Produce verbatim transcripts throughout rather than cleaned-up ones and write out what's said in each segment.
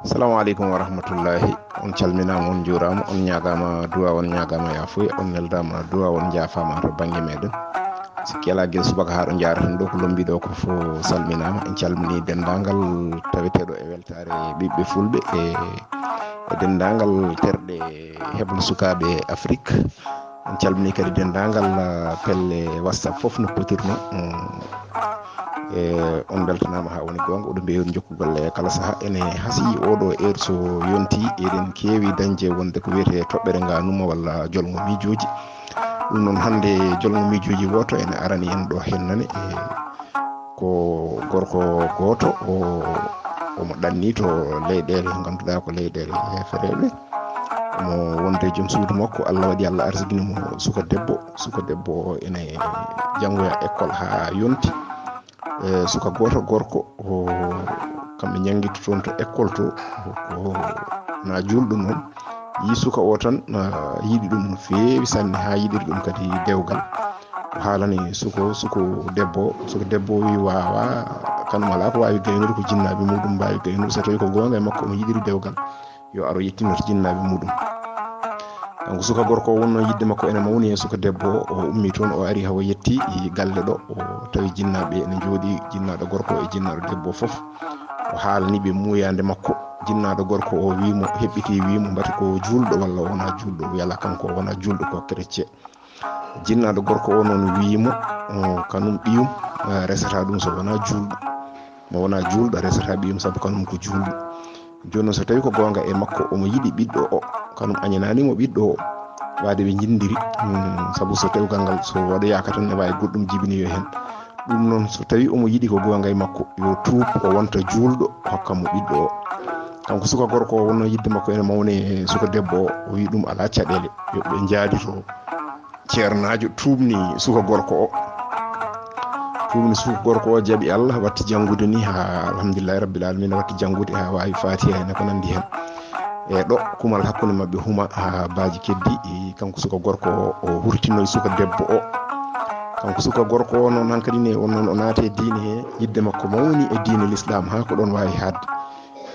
Assalamu aleykum wa rahmatullahi. On calminaama, on njuuraama, on ñaagaama duwaa, on ñaagaama yaafuya, on neldaama duwaa, on njaafaama to bannge meɗen. Sikki alaa, gila subaka haa ɗo njaaraten ɗo, ko lombii ɗo ko fof salminaama. En calminii denndaangal taweteeɗo e weltaare ɓiɓɓe fulɓe e, e denndaangal terɗe heblo sukaaɓe Afrik. En calminii kadi denndaangal, ah, pelle WhatsApp fof no potirno. Mm. E, on mbeltanaama haa woni goonga, oɗon mbeewi on jokkugol e kala sahaa. Ene hasii oo ɗoo heure so yontii, eɗen keewi dañde wonde ko wiyetee toɓɓere ngaanuma walla jolngo miijooji. Ɗum noon, hannde jolngo miijooji wooto ene arani en ɗo hennane, e, ko gorko gooto, o, omo ɗannii to leyɗeele, ngannduɗaa ko leyɗeele heefereeɓe. Omo wonde joom suudu makko, Allah waɗi, Allah arsigini mo suka debbo. Suka debbo o ene janngoya école haa yonti. E, suka gooto gorko, o, kamɓe njanngitta toon to école to, o, o, na juulɗo noon. Yii suka o tan, na yiɗi ɗum no feewi sanne, haa yiɗiri ɗum kadi dewgal. O haalani suko, suko debbo, suko debbo o wi'i waawaa, kanum alaa ko waawi gaynude, ko jinnaaɓe muuɗum mbaawi gaynude, so tawii ko goonga e makko omo yiɗiri dewgal. Yo aro yettinor jinnaaɓe muuɗum. Kanko suka gorko o wonnoo yiɗde makko ene mawni e suka debbo o, o ummii toon, o ari hawa yetti galle ɗo, o tawi jinnaaɓe ene njooɗii, jinnaaɗo gorko e jinnaaɗo debbo fof. O haalani ɓe muuyaande makko. Jinnaaɗo gorko o wii mo, heɓɓitii wii mo, mbati ko juulɗo walla o wonaa juulɗo? O wi'i alaa, kanko o wonaa juulɗo, ko kerecce. Jinnaaɗo gorko o noon wi'i mo, o, kanum ɓiyum, a, resata ɗum so wonaa juulɗo. Mo wonaa juulɗo, a resata ɓiyum sabu kanum ko juulɗo. Jooni noon, so tawii ko goonga e makko, omo yiɗi ɓiɗɗo o, kanum añanaani mo ɓiɗɗo o, waade ɓe njinndiri, mm, sabu so tewgal ngal, so waɗoyaaka tan, ne waawi goɗɗum jibinoyoo heen. Ɗum noon, so tawii omo yiɗi ko goonga e makko, yo tuub, o wonta juulɗo, o hokka mo ɓiɗɗo o. Kanko suka gorko o, wonnoo yiɗde makko ene mawni e suka debbo o, o wi'i ɗum alaa caɗeele, yo ɓe njaaditoo. Ceernaajo tuubni suka gorko o. Tuubni suka gorko o, jaɓi Allah, watti janngude ni haa, alhamdulillahi rabbil alamina, watti janngude haa waawi Faatiha e ko nanndi heen. E ɗo kumal hakkunde maɓɓe huma haa baaji keddi, e kanko suka gorko o, o hurtinoyi suka debbo o. Kanko suka gorko o noon, hankadi ne, on noon o naati e diine he, yiɗde makko mawni e diine Lislaam, haa ko ɗoon waawi haaɗde.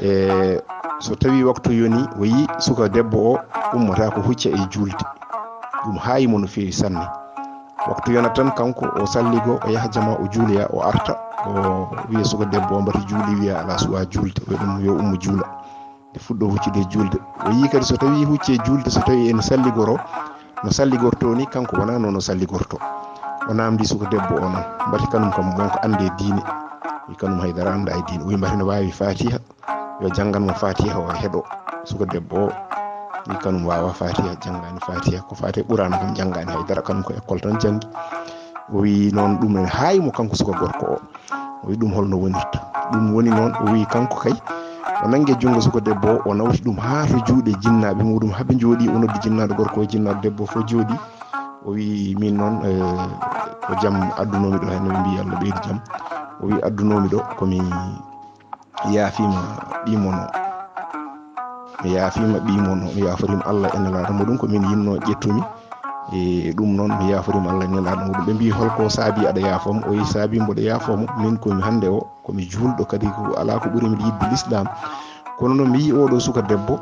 E so tawii waktu yoni, o yii suka debbo o ummataa ko hucca e juulde. Ɗum haayi mo no feewi sanne. Waktu yona tan, kanko o salligoo, o yaha jamaa, o juuloya, o arta, o wiya suka debbo o, mbati juuli? Wiya alaa, suwaa juulde. O wiya ɗum yo ummo juula. Nde fuɗɗoo huccude e juulde. O yii kadi so tawii hucci e juulde, so tawii ene salligoroo, no salligortoo ni, kanko wonaa noon o salligortoo. O naamndii suka debbo o noon, mbati kanum kam wonko anndi e diine. Wi'i kanum haydara anndaa e diine. O wi'i mbati no waawi Faatiha, yo janngan mo Faatiha, o heɗoo. Suka debbo o wi'i kanum waawaa Faatiha, janngaani Faatiha. Ko faati e Quraana kam janngaani haydara, kanum ko école tan janngi. O wi'i noon ɗum ene haayi mo kanko suka gorko o. O wi'i ɗum holno wonirta. Ɗum woni noon, o wi'i kanko kay, o nangi e junngo suka debbo o, o nawti ɗum haa to juuɗe jinnaaɓe muuɗum, haa ɓe njooɗii, o noddi jinnaaɗo gorko o, jinnaaɗo debbo o fof jooɗii. O wi'i min noon, eh, ko jam addunoomi ɗo, heen no ɓe mbi'i Allah ɓeydu jam. O wi'i addunoomi ɗo ko mi yaafiima ɓii mon o. Mi yaafiima ɓii mon o, mi yaaforiima Allah e Nelaaɗo muɗum, ko min yinnoo ƴettumi. E ɗum noon, mi yaaforiima Allah e Nelaaɗo muɗum. Ɓe mbi'i, "Holko saabii aɗa yaafoo mo?" O wi'i, "Saabii mboɗo yaafoo mo, min ko mi hannde o, ko mi juulɗo, kadi ko alaa ko ɓuri mi yiɗde Lislaam. Kono noon mi yi'i oo ɗoo suka debbo,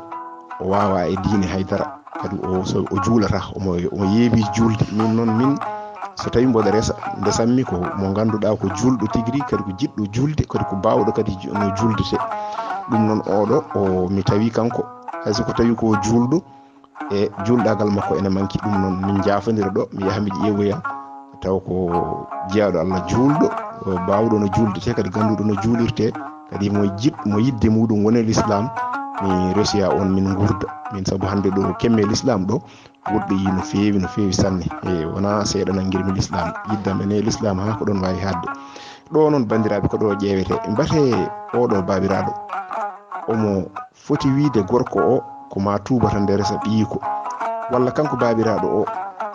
o waawaa e diine haydara." Kadi o, so, o juulataa, omo, omo yeebii juulde. Min noon, min, so tawii mboɗo resa, ndesanmi ko mo ngannduɗaa ko juulɗo tigi rigi, kadi ko jiɗɗo juulde, kadi ko baawɗo kadi ju-, no juuldetee. Ɗum noon, oo ɗoo, o, mi tawii kanko, hay so ko tawii ko o juulɗo, e juulɗaagal makko ene manki. Ɗum noon, min njaafondira ɗoo, mi yaha mi ƴeewoya, taw ko jeyaaɗo Allah juulɗo, o baawɗo no juuldetee, kadi gannduɗo no juulirtee, kadi mo jiɗ-, mo yiɗde muɗum woni Lislaam, mi resoya on, min nguurda. Min, sabu hannde ɗoo kemme Lislaam ɗoo, woɗɗoyii no feewi, no feewi sanne. E wonaa seeɗa nanngirmi Lislaam, yiɗde am ene Lislaam haa ko ɗoon waawi haaɗde. Ɗoo noon, banndiraaɓe, ko ɗoo ƴeewetee. Mbate oo ɗoo baabiraaɗo, omo foti wiide gorko o ko maa tuuba tan nde resa ɓiyiiko, walla kanko baabiraaɗo o,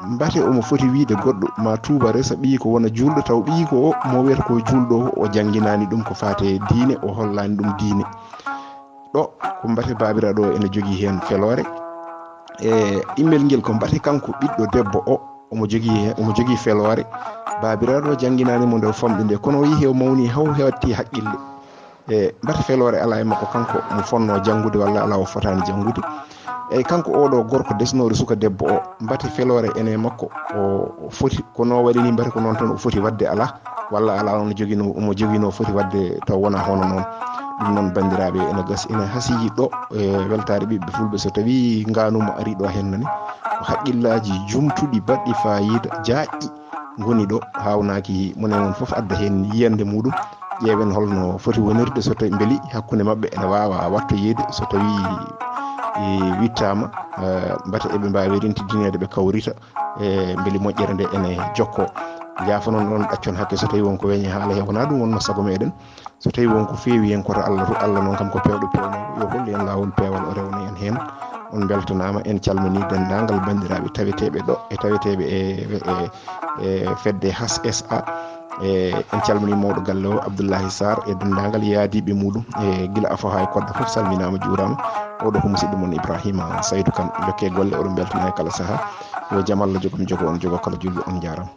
mbate omo foti wiide goɗɗo maa tuuba resa ɓiyiiko wona juulɗo, taw ɓiyiiko o mo wiyata ko juulɗo o, o jannginaani ɗum ko faati e diine, o hollaani ɗum diine. Ɗo ko mbate baabiraaɗo o ene jogii heen feloore. E ɗimmel ngel ko mbate kanko ɓiɗɗo debbo o, omo jogii heen, omo jogii feloore. Baabiraaɗo o jannginaani mo nde o famɗi nde, kono o yehi o mawni haw heɓti haqqille. E mbate feloore alaa e makko, kanko mo fonnoo janngude walla alaa o fotaani janngude. Eyi, kanko oo ɗoo gorko desnooɗo suka debbo oo, mbate feloore ene e makko, o foti, ko no waɗi nii, mbate ko noon tan o foti waɗde alaa, walla alaa, omo joginoo, omo joginoo foti waɗde taw wonaa hono noon. Ɗum noon, banndiraaɓe, ene gasi, ene hasii ɗoo e weltaare ɓiɓɓe fulɓe. So tawii ngaanuu mo arii ɗoo heen nani, ko haqqillaaji jumtuɗi, baɗɗi faayiida, jaaƴɗi, ngoni ɗoo, haawnaaki, mo e mon fof adda heen yiyannde muuɗum. Ƴeewen holno foti wonirde, so tawi mbeli hakkunde maɓɓe ene waawa wattoyeede, so tawi, e, wittaama, e, mbate eɓe mbaawi rentidineede, ɓe kawrita, e, mbeli moƴƴere nde ene jokkoo. Yaafonon ɗon, ɗaccon hakke so tawi won ko weñi haala he, wonaa ɗum wonno sago meɗen. So tawi won ko feewi hen, koto Allah to, Allah noon kam ko peewɗo peewnoowo, yo hollu en laawol peewal, o rewna en heen. On mbeltanaama, en calminii denndaangal banndiraaɓe taweteeɓe ɗoo e taweteeɓe e, e, e fedde Has S A. E, en calminii mawɗo galle o, Abdullahi Sarr, e denndaangal yaadiiɓe muuɗum, e gila afo haa e kodda fof salminaama, juuraama. Oo ɗoo ko musidɗo mon Ibrahima Saydu Kan. Njokkee golle, oɗon mbeltanaa e kala sahaa. Yo jam Allah jogo mi, jogo on, jogo kala julɗo. On njaaraama.